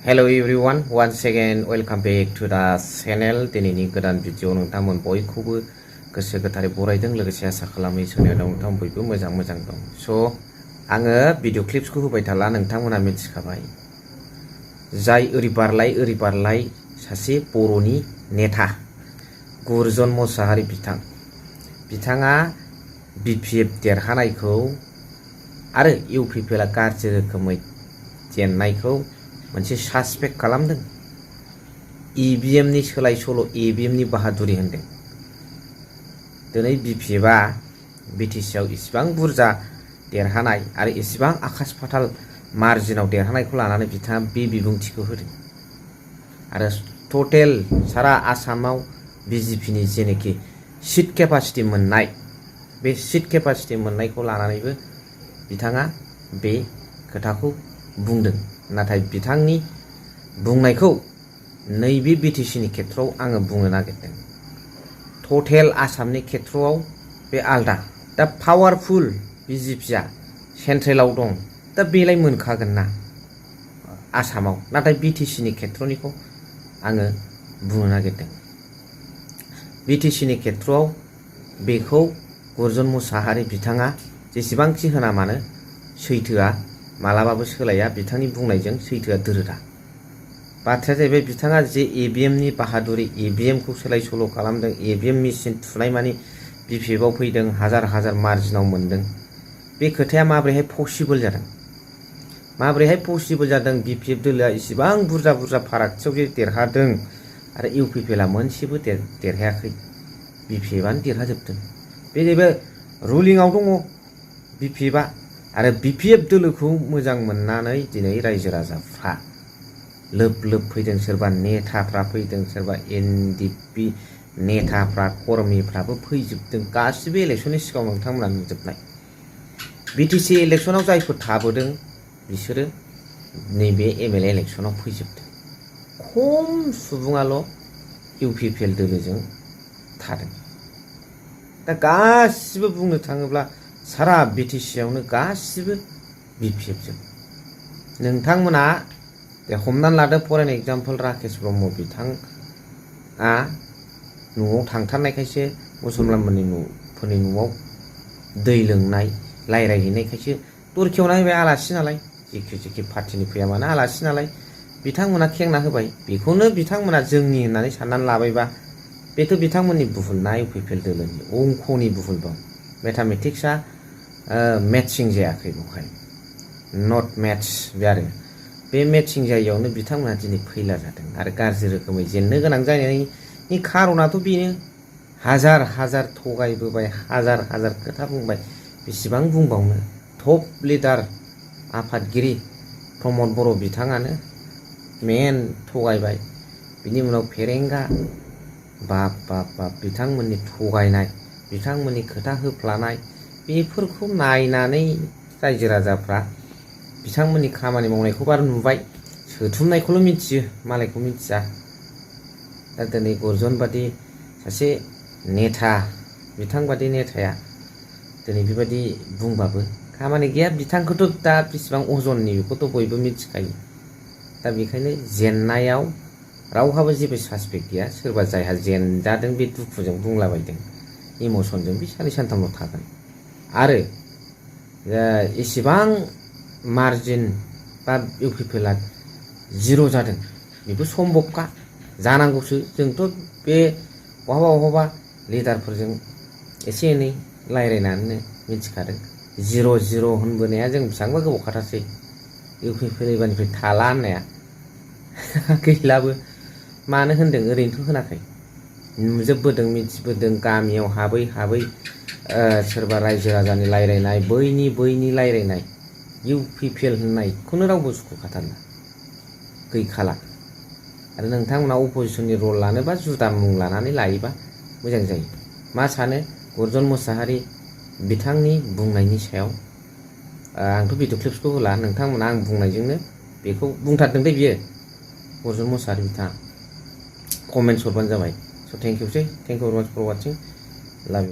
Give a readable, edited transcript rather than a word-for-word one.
Hello everyone, once again welcome back to the channel. दिनैनि गोदान video नोंथांमोन बयखौबो गोसो गोथारै बरायदों लोगोसे आसा खालामो इसोरनि अननायाव नोंथांमोन बयबो मोजां दं। स' आङो भिडिअ क्लिप्सखौ होबाय थाला, नोंथांमोना मिथिखाबाय। जाय ओरै बारलाय सासे बर'नि नेता गुरजन मोसाहारि बिथाङा BPF देरहानायखौ आरो UPPLआ गाज्रि रोखोमै जेननायखौ मोनसे सासपेक्ट खालामदों। EVM नि सोलाय सोल' EVM नि बाहादुरि होनदों। दिनै BPFआ BTC आव इसिबां बुरजा देरहानाय आरो इसिबां आकाश फाताल मार्जिनाव देरहानायखौ लानानै बिथाङा बे बिबुंथिखौ होदों। आरो टटेल सारा आसामाव BJP नि जेनेखि सिट केपासिटि मोननाय, बे सिट केपासिटि मोननायखौ लानानैबो बिथाङा बे खोथाखौ बुंदों। नाथाय बिथांनि बुंनायखौ नैबे BTC नि खेथ्रआव आङो बुंनो नागिरदों। टटेल आसामनि खेथ्रआव बे आलदा। दा पावारफुल BJPआ सेन्ट्रेलाव दं, दा बेलाय मोनखागोन ना आसामाव। नाथाय BTC नि खेथ्रनिखौ आङो बुंनो नागिरदों। BTC नि खेथ्रआव बेखौ गुरजन मोसाहारि बिथाङा जेसेबांखि होना मानो सैथोआ मालाबाबो सोलाया। बिथांनि बुंनायजों सैथोआ दोरोदा। बाथ्राया जाहैबाय बिथाङा जे EVM नि बाहादुरि, EVM खौ सोलाय सोल' खालामदों, EVM मेसिन थुनाय मानि BPF आव फैदों, हाजार मार्जिनाव मोनदों। बे खोथाया माब्रैहाय पसिबोल जादों? माब्रैहाय पसिबोल जादों? BPF दोलोआ इसिबां बुरजा फारागथियाव जे देरहादों आरो UPPLआ मोनसेबो देरहायाखै। BPFआनो देरहाजोबदों। बे जाहैबाय रुलिंआव दङ BPFआ। आरो BPF दोलोखौ मोजां मोननानै दिनै रायजो राजाफ्रा लोब फैदों। सोरबा नेताफ्रा फैदों, सोरबा NDP नेताफ्रा कर्मीफ्राबो फैजोबदों। गासिबो इलेक्सननि सिगाङाव नोंथांमोना नुजोबनाय। BTC इलेक्सनाव जायफोर थाबोदों बिसोरो नैबे MLA इलेक्सनाव फैजोबदों। खम सुबुङाल' UPPL दोलोजों थादों। दा गासिबो बुंनो थाङोब्ला सारा BTC आवनो गासिबो BPF जों। नोंथांमोना हमनानै लादो फरायनाय एग्जाम्पल राकेश ब्रह्म बिथाङा न'आव थांथारनायखायसो मुसलमानफोरनि न'आव दै लोंनाय रायज्लायहैनायखायसो दर खेवना होबाय। आलासि नालाय, जेखि पार्टिनि फैया मानो आलासि नालाय बिथांमोना खेंना होबाय। बेखौनो बिथांमोना जोंनि होननानै साननानै लाबायबा बेथ' बिथांमोननि भुल ना UPPL दोलोनि अंकनि भुल दं। मेथामेटिक्सआ मेटसिं जायाखै बेवहाय, नट मेथ्स बे आरो बे मेटसिं जायैयावनो बिथांमोना दिनै फैला जादों आरो गाज्रि रोखोमै जेननो गोनां जानायनि खारनाथ' बेनो। हाजार थगायबोबाय, हाजार खोथा बुंबाय, बेसेबां बुंबावनो। टप लिडार आफादगिरि प्रमद बर' बिथाङानो मेन थगायबाय। बिनि उनाव फेरेंगा, बाप बिथांमोननि थगायनाय, बिथांमोननि खोथा होफ्लानाय, बेफोरखौ नायनानै रायजो राजाफ्रा बिथांमोननि खामानि मावनायखौ बारा नुबाय। सोथुमनायखौल' मिथियो, मालायखौ मिथिया। दा दिनै गुरजन बादि सासे नेता, बिथांबादि नेताया दिनै बेबायदि बुंबाबो खामानि गैया। बिथांखौथ' दा बेसेबां अजननि बेखौथ' बयबो मिथिखायो। दा बेखायनो जेननायाव रावहाबो जेबो सासपेक्ट गैया। सोरबा जायहा जेनजादों बे दुखुजों बुंलाबायदों, इमसनजों, बे साननै सानथामल' थागोन। आरो एसेबां मार्जिन बा UPPLआ जिर' जादों बेबो सम्भबखा, जानांगौसो। जोंथ' बे बहाबा लिडारफोरजों एसे एनै रायज्लायनानैनो मिथिखादों। जिर' होनबोनाया जों बेसेबांबा गोबाव खाथारसै। UPPL एबारनिफ्राय थाला होननाया गैलाबो। मानो होनदों? ओरैनोथ' होनाखै। नुजोबबोदों, मिथिबोदों। गामियाव हाबै सोरबा रायजो राजानि रायज्लायनाय, बैनि रायज्लायनाय, UPPL होननायखौनो रावबो सुखुखाथारला, गैखाला। आरो नोंथांमोना अपजिसननि रल लानोबा जुदा मुं लानानै लायोबा मोजां जायो। मा सानो गुरजन मोसाहारि बिथांनि बुंनायनि सायाव? आंथ' भिडिअ क्लिप्सखौ होला, नोंथांमोना आं बुंनायजोंनो बेखौ बुंथारदों दे बियो गुरजन मोसाहारि बिथाङा। कमेन्ट्स हरबानो जाबाय। स' थेंक इउ भेरि माच फर वाचिं। लाभ इउ।